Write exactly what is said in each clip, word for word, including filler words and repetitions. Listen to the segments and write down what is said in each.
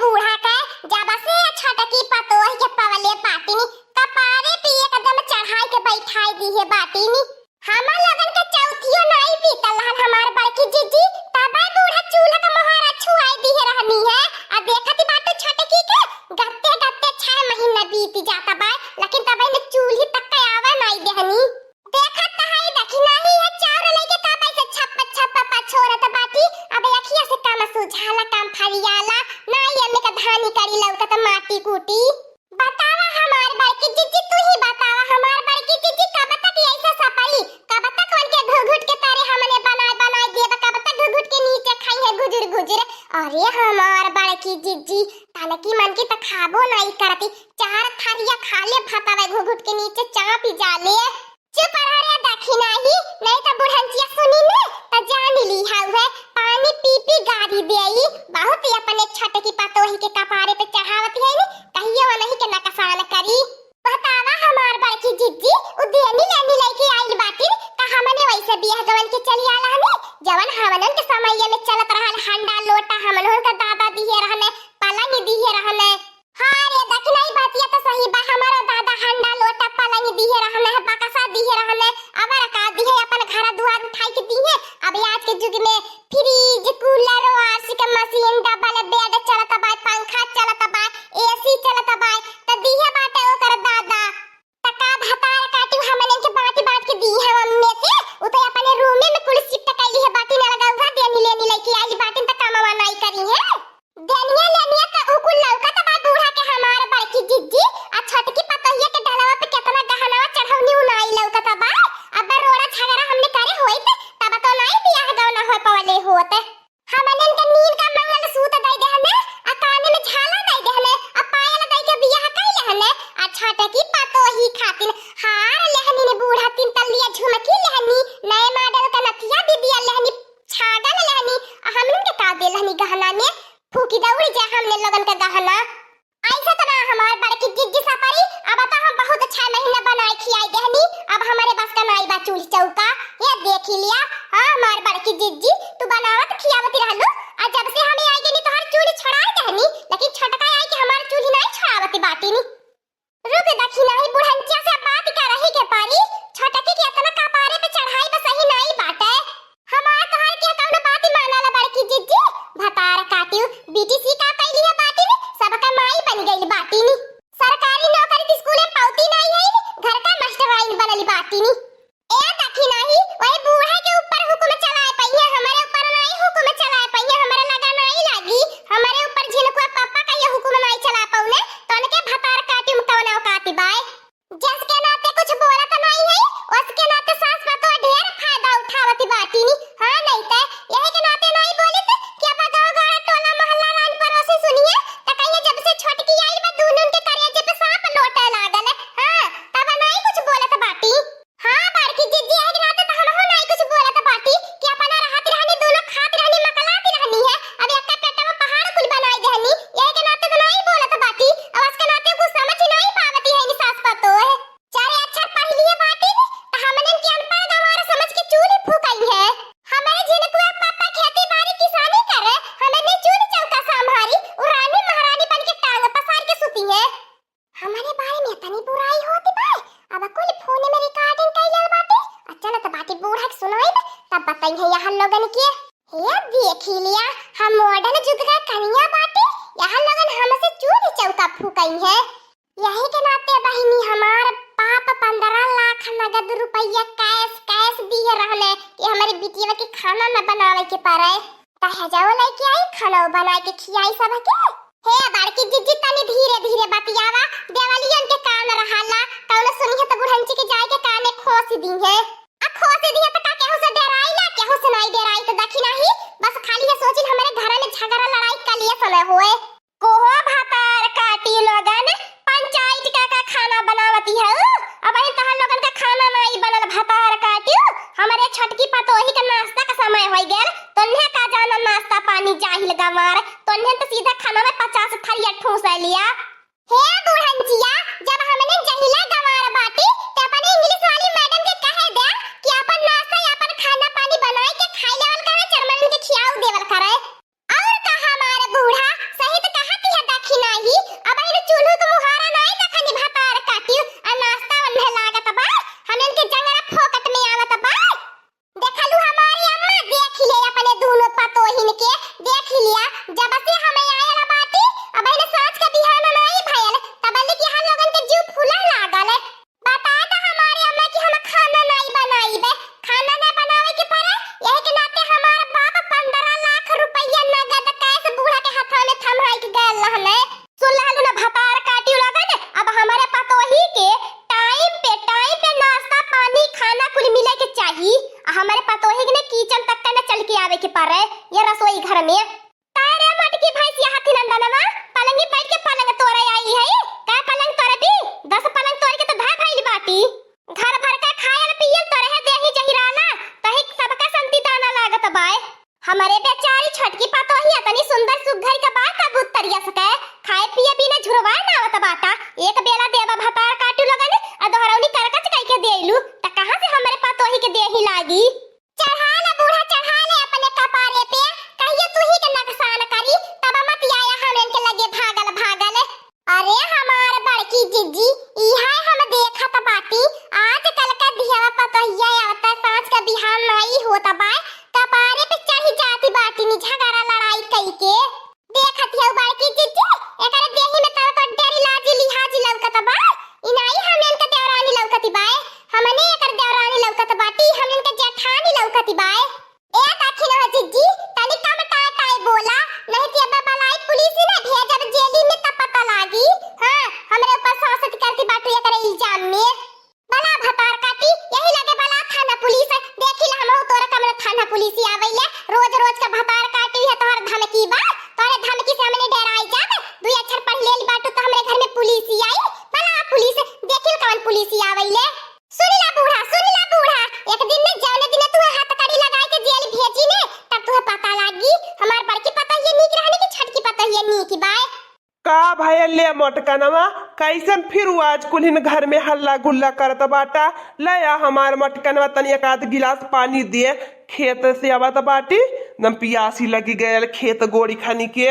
बूढ़ा के जब से छोटकी पतोह के पवले बाटिनी, कपारे पे एकदम चढ़ाई के बैठाई दिहे बाटिनी। हमन लोगन के चौथियो नाई बीतल रहल हमार बड़की जिज्जी, तबे बूढ़ा चूल्हा के मोहारा छुआई दिहे रहनी है। आ देखत बाटू छोटकी के, गत्ते गत्ते छह महीना बीत जाता बा, लेकिन तबे ने चूल्ही तक के आवे नाई देहनी। देखत त हई, देखी नाही, ये चाउर लइके का पैसे छप्प छप्प पछोरत बाटी। अब अखिया से काम सुझाला, काम फरियाला, ना ये में का धानी करी लौकत माटी कूटी। बतावा हमार बड़की जिज्जी, तू ही बतावा हमार बड़की जिज्जी, कब तक ऐसे सपरी, कब तक उनके घुघुट के तारे हमने बनाए बनाए देब, कब तक घुघुट के नीचे खाई है घुजुर घुजुर। अरे हमार बड़की जिज्जी, तनकी मन की त खाबो नहीं करती, चार थारिया खा ले भातावे घुघुट के नीचे चापी जा ले। चुप रह रे दखिनाही, नहीं त बुढ़ंचिया सुनी ने त जान ली हउवे, पानी पी पी गारी देई। बहुत ही अपने छोटकी पतोही के कपारे पे चढ़ावत है ने, कहियो नहीं के नकसान करी। बतावा हमार बड़की जिज्जी, उ देनी लेनी लइके आइल बाटिन, का हमने वैसे बियाह गवन के चली आला हने? जवन हमनन के समैया में चलत रहल हंडा लोटा, हमनन का दादा दिहे रहने, पलंग दिहे रहने। हाँ रे, दखिनाही बतिया त सही बा, हमारा दादा हंडा लोटा पलंग दिहे रहने, बकसा दिहे रहने, अबर का दिहे, अपन घर दुआर उठाई के दिहे। अब आज के युग में फ्रिज, कूलर, वॉशिंग मशीन, डबल बेड चलत बा, पंखा चलत बा, एसी चलत बा, त दिहे बाटे ओकर दादा। त का भतार काटी हमने के बांट बांट के दिहे हम में से? उ त अपने रूमे में कुल शिफ्ट कैली है बाटी, ना लगा उहा देनी लेनी लइके आइल बाटिन त कमवा नाई करी है। देनिया लेनिया त उ कुल लौकत बा बूढ़ा के हमार बड़की जिज्जी, आ छोटकी पतोहिया के डलवा पे केतना गहनवा चढ़ौनी उ नाई लौकत बा। अब रोड़ा झगड़ा हमने करे होइत, तब तो नाई बियाह गौना हो पवले होत। हमनन के नीन का मंगलसूत्र दे देहने, आ काने में झाला दे देहने, आ पायल दे के बियाह कई लेहने, आ छोटकी पतोही खातिन हार लेहनी ने बूढ़ा तीन तल्लिया झुमकी लेहनी, नए मॉडल का नथिया बिंदिया लेहनी, छागल लेहनी, आ हमनन के का दे लेहनी गहना में? फूकी दौड़ी जाए हमने लोगन का गहना। ऐसे त ना हमार बड़की जिज्जी सपरी, अब त हम बहुत छह महीना बनाए खियाई देहनी, अब हमारे बस का नाई बा चूल्ही चौका। ये देखी लिया, हाँ हमार बड़की जिज्जी, तू बनावत खियावत रहलू, आ जब से हम आई गनी तोहर चूल्ही छोड़ाई देहनी, लेकिन छोटका आई के हमार चूल्ही नाई छोड़ावत बाटिनी। रुक दखिनाही, बुढ़ंचिया से बात करही के पारी, छोटकी के इतना कपारे पे चढ़ाई बा सही नाई बाटे। हमार तोहार के कौनो बात माना ला बड़की जिज्जी, भतार काटियो, बीटीसी का कैली है बाटिनी, सबका माई बन गई बाटिनी। सरकारी नौकरी के स्कूल में पौती नाई है, घर का मास्टराइन बनली बाटिनी। ए दखिनाही, वही बूढ़ा के ऊपर हुकुम चलाए पइहे, हमारे ऊपर नाई हुकुम चलाए पइहे, हमारे लगा नाई लागी, हमारे ऊपर झिनकुआ पापा का ये हुकुम नाई चला पौने, तो उनके भतार काटियो में कौन औकात बाय? जस के नाते कुछ बोलत नाई है, ओस के नाते सास पतोह ढेर फायदा उठावत बाटिनी। हाँ, नहीं ते यही के नाते नाई बोलित कि अब गाँव गाड़ा टोला मोहल्ला रान पड़ोसी सुनिए, त कहिए जब से छोटकी आई बा, दूनों के करेजे पे सांप लोटे लागल है। हाँ, तब नाई कुछ बोलत बाटी। हाँ, बड़की जिज्जी, यही के नाते त हमहू नाई कुछ बोलत बाटी कि अपना रहत रहनी, दूनों खात रहनी, मकलात रहनी है, अब एक्का पेटवा पहाड़ कुल बनाई देहनी, यही के नाते त नाई बोलत बाटी। अब ओस के नाते कुछ समझ नाई पावती है नी सास पतोह है। चाहे अक्षर पढ़ लिए बाटिन, त हमनन के अनपढ़ गंवार समझ के चूल्ही फूकई है। हमारे झिनकुआ पापा खेती बाड़ी किसानी करे, हमने चूल्ही चौका संभारी, उ रानी महारानी बन के टांग पसार के सुती है। हमारे बारे में इतनी बुराई होती बा, अब कुल फोन में रिकॉर्डिंग कई लेल बाटे, आ चलत बाटे बूढ़ा के सुनाई, तब बताई है यहाँ लोगन के। हे देखी लिया, हम मॉडर्न युग का कनिया बाटे, यहाँ लोगन हमसे चूल्ही चौका फूकई है। यही के नाते बहिनी हमार पाप पन्द्रह लाख नगद रुपया कैश, कैश दिए रहने कि हमारी बिटिया के खाना न बनावे के पड़े। दहेजवा लेके आई, खाना बनाए के खियाई सबके। हे बड़की जिज्जी, तनी धीरे धीरे बतियावा, देवलियन के कान रहाला, कौनो सुनिहे त बुढ़ंची के जाए के काने खोस दीहे। आ खोस दीहे त का केहू से डेराई ना, केहू से नाई डेराई त दखिनाही, बस खाली ये सोचिन हमरे घर में झगड़ा लड़ाई कलिए समय होए। कोहो भतार काटी लोगन, पंचायत का, का खाना बनावती है? अब इन तहन लोगन का खाना नाई बनल, भतार काटियो। हमरे छोटकी पतोही का नाश्ता का समय होई गेल, तोन्हे का जाना नाश्ता पानी जाहिल गंवार, तोन्हे त सीधा खाना में पचास थरिया ठूस लिया। हे बुढ़ंचिया, जब हमने जहिला गंवार बाटी, त अपने इंग्लिश वाली मैडम के कहे दे कि अपन नाश्ता या अपन खाना पानी बनाए के खाई लेवल करे, चरमन के खियाऊ देवल करे। और का हमार बूढ़ा सही त कहत के देख लिया, जब से हम आयल बाटी, अबहिन साँझ का बिहान नाई भयल, तब ले कि हम लोगन के जीव फूले लागल। बताए त हमारे अम्मा कि हम खाना नाई बनाइबे, खाना ना बनावे के पड़े, यही के नाते हमार बाप पन्द्रह लाख रुपया नगद कैश बूढ़ा के हाथवा में थमाई के गयल रहने। सुन लहलू ना भतार काटियो लगन, अब हमरे पतोही के टाइम पे, टाइम पे नाश्ता पानी खाना कुल मिले के चाही। आ हमरे पतोही के ने किचन तक का न चल के आवे के पड़े, ये रसोई घर में। का रे मटकी भैंसिया हाथी नंदनवा, पलंगी बैठ के पलंग तोड़े आई है? का पलंग तोड़बी? दस पलंग तोड़ के तो धर भइल बाटी। घर भर का खायल पियल तोरे है देही जहिराला, तही सबका संती दाना लागत बाय। हमरे बेचारी छोटकी पतोहिया तनी सुंदर सुघर के बा कबूतरिया सके, खाए पिए बिना झुरवाए ना आवत बाटा। एक बेला देबा भतार काटू लगन, आ दोहरौनी करकच कइके देलू, त कहाँ से हमरे पतोही के देही लागी? चढ़ा ले बूढ़ा, चढ़ा ले अपने कपारे पे, कहियो तू ही के नकसान करी, तब मत आया हमन के लगे भागल भागल। अरे हमार बड़की जिज्जी, इहे हम देखत बाटी, आजकल का धियावा पतोहिया आवता, साँझ का बिहान नाई होत बा, कपारे पे चढ़ी जाती बाटी नी झगड़ा लड़ाई कई के। देखत हऊ बड़की जिज्जी, एकरे देही में तोर कड्डेरी लाजी लिहाजी लौकत बा, ई नाई हमन के देवरानी लौकत बाय, हमने एकर देवरानी लौकत बाटी, हमन के जेठानी लौकत बाय। ए दखिन हो जिज्जी, तनी कम टाय टाय बोला, नहीं तो अब बलाई पुलिस ही ना भेजब जेली में तब पता लागी। हाँ, हमरे ऊपर सासत करती बाटू एकरे इल्जाम में। बला भतार काटी, यही लगे बला थाना पुलिस, देखी ला हमहू तोरे कमरे थाना पुलिस ही आवैले, रोज रोज का भतार काटी है तोहर धमकी बा, तोरे धमकी से हमने डराई जाब, दुई अक्षर पढ़ लेल बाटू तो हमरे घर में पुलिस ही आई, बला पुलिस, देखी ला कौन पुलिस ही आवैले। सुन ला बूढ़ा, सुन ला बूढ़ा, एक दिन ने जौने दिन तुहे हथकड़ी लगाई के जेल भेजी ने, तब तुहे पता लागी, हमार बड़की पतोहिया नीक रहने की छोटकी पतोहिया नीक बाय। का भयल ले मोटकनवा, कैसन फिर आज कुल्हिन घर में हल्ला गुल्ला करत बाटा? ले आ हमार मोटकनवा तनी एक आध गिलास पानी दे, खेत से आवत बाटी, एकदम पियासी लगी गयल खेत गोड़ी खनी के।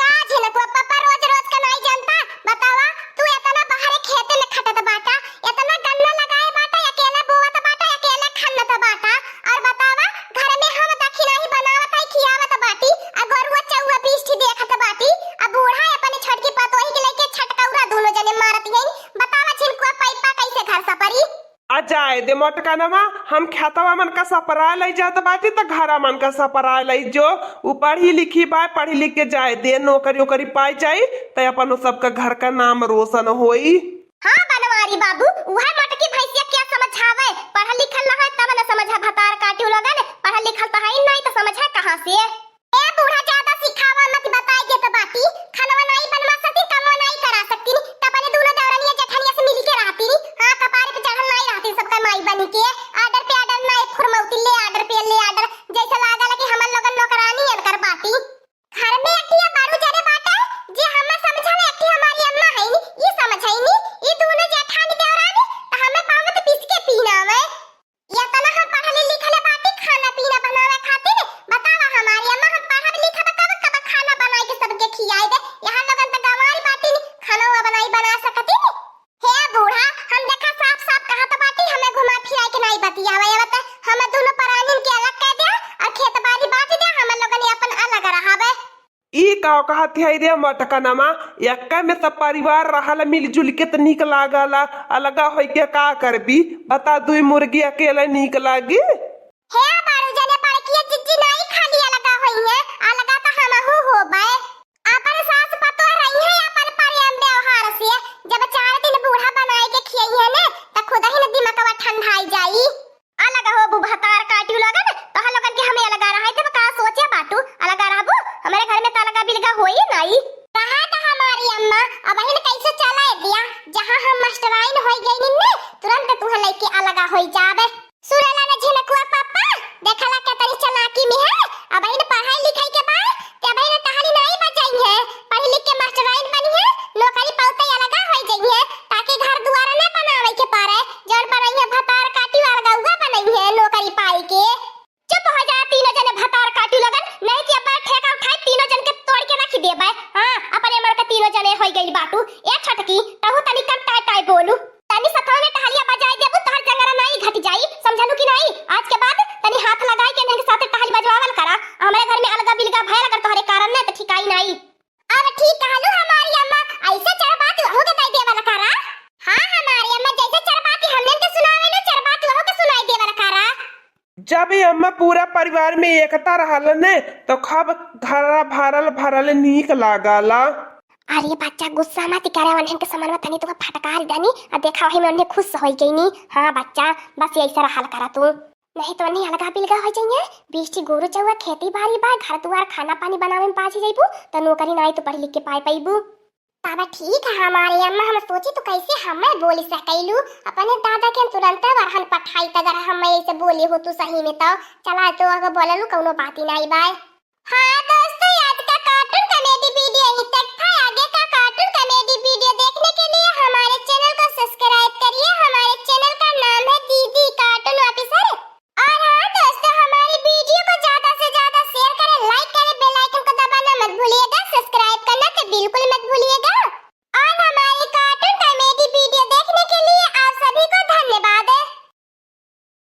का झिनकुआ पप्पा रोज रोज का नाई जनता? बतावा, तू एतना बाहरे खेते में खटत बाटा, एतना गन्ना लगाए बाटा, अकेले बोवत बाटा, अकेले खन्नत बाटा, और बतावा, घर में हम दखिनाही बनावत हई, खियावत बाटी, आ गोरुआ चौआ बीस ठी देखत बाटी, आ बूढ़ा अपने छोटकी पतोही के लेके छटकौरा दोनों जने मारत हई। बतावा झिनकुआ पैपा कैसे घर सपरी? आ जाए दे मोटकनवा, हम खेतवा मन का सपरा लई जात बाटी त घरा मन का सपरा लई जो। उ पढ़ी लिखी बाय, पढ़ी लिख के जाए दे, नौकरी ओकरी पाई जाई त अपन सबका घर का नाम रोशन होई। हाँ बनवारी बाबू, उहे मोटकी भैंसिया क्या समझावे, पढ़ल लिखल ना है तब न समझा भतार काटू लगन, पढ़ल लिखल तो है नहीं तो समझा कहाँ से? ए बूढ़ा, ज्यादा सिखावा मत, बताई देत बाटी, खानवा नाई बनवा सकती, कमवा नाई करा सकती, त अपने दोनों देवरनिया जेठनिया से मिली के रहती। हाँ, कपारे पे चढ़ल नाई रहती सबका माई बनी के। Order पे order नाई फुरमौती, ले order पे ले order, जैसे लागल कि हमन लोगन नौकरानी अनकर बाटी। घर में अठिया बारू जरे बाटे, जे हम समझल अठी हमारी अम्मा है नी, ई समझाई नी, ई दोनों जेठानी देवरानी, त हमें पावत पीस के पीनावे। एतना हम पढ़ले लिखले बाटी खाना पीना बनावे खातिर, बतावा हमारी अम्मा, हम पढ़ब लिखब कब, कब खाना बनाई के सबके खियाई दे। यहाँ लोगन त गंवार बाटी नी, खाना हुआ बनाई बना सकती नी। हे बूढ़ा, हम देखा साफ साफ कहत बाटी, हमें घुमा फिराई के नाई बतियावे आवत, हम दोनों परानिन के अलग कर दे और खेत बाड़ी बांट दे, हम लोगन अपन अलग रहावे। ई का कहत है रे मटकनमा, एक्का में सब परिवार रहल मिलजुल के त नीक लागल, अलगा होई के का करबी? बता, दुई मुर्गी अकेले नीक लागी? हे बारू जने बड़किया जिज्जी नाई खाली अलगा होई है, अलगा त हमहू होबे। अपन सास पतोह रही है अपन प्रेम व्यवहार से, जब चार दिन बूढ़ा बनाए के खियाई है ने, त खुद ही न दिमकवा ठंडाई जाई। अलग होबू भतार काटियो लगन, तोहर लोगन के हमें अलगा रहाई देब का सोचे बाटू? अलगा रहबू? हमरे घर में त अलगा बिलगा होई नाई। कहा त हमारी अम्मा, अबहिन कैसे चलाए दिया, जहाँ हम मास्टराइन होई गई निन्ने, तुरंत तुहे लेके अलगा होई जाबे। सुनेला न झिनकुआ पापा, देखला के तनी चालाकी में है, अबहिन पढ़ाई लिखाई के बाद, ते अबहिन टहली नाई बजाई है, पढ़ लिख के मास्टराइन बनी है, नौकरी पाउते अलगा होई जाई है, ताकि घर दुआरा न बनावे के पड़े, जौन बनई है भतार काटी वाला गौवा बनई है नौकरी पाई के। चुप हो जा तीनों जने भतार काटी लगन, नहीं कि अब ठेका उठाए तीनों जन के तोड़ के रख देबे। हाँ, अपने मन के तीनों जने होई गइल बाटू। ए छोटकी, तहू तनी कम टाय टाय बोलू। तनी सथवा में टहलिया बजाए देबू, तोहर जंगरा नाई घट जाई, समझलू कि नाई? आज के बाद तनी हाथ लगाई के इनके साथे टहली बजवावल करा। हमरे घर में अलगा बिलगा परिवार में एकता रहल ने, तो खूब घरा भरल भरल नीक लागला। अरे बच्चा, गुस्सा मत करे, उन्हन के समनवा तनी तुका फटकार देनी, आ देखा वही में उन्हें खुश होइ गईनी। हाँ बच्चा, बस ऐसे रहल करा तू, नहीं तो उन्हें अलगा बिलगा होइ जाइए। बीस ठी गोरू चौवा, खेती बारी बा, घर दुआर, खाना पानी बनावे में पाछी जइबू, तो नौकरी नाई तो पढ़ लिख के पाए पइबू। तब ठीक है हमारे अम्मा, हम सोची तो कैसे हमें बोली सकैलू, अपने दादा के हम तुरंत बरहन पठाई, अगर हम ऐसे बोली हो तू सही में तो। चला तो अगर बोललू कौनो बात ही नाई बाय। हाँ दोस्तों, आज का cartoon comedy video यहीं तक था। आगे का cartoon comedy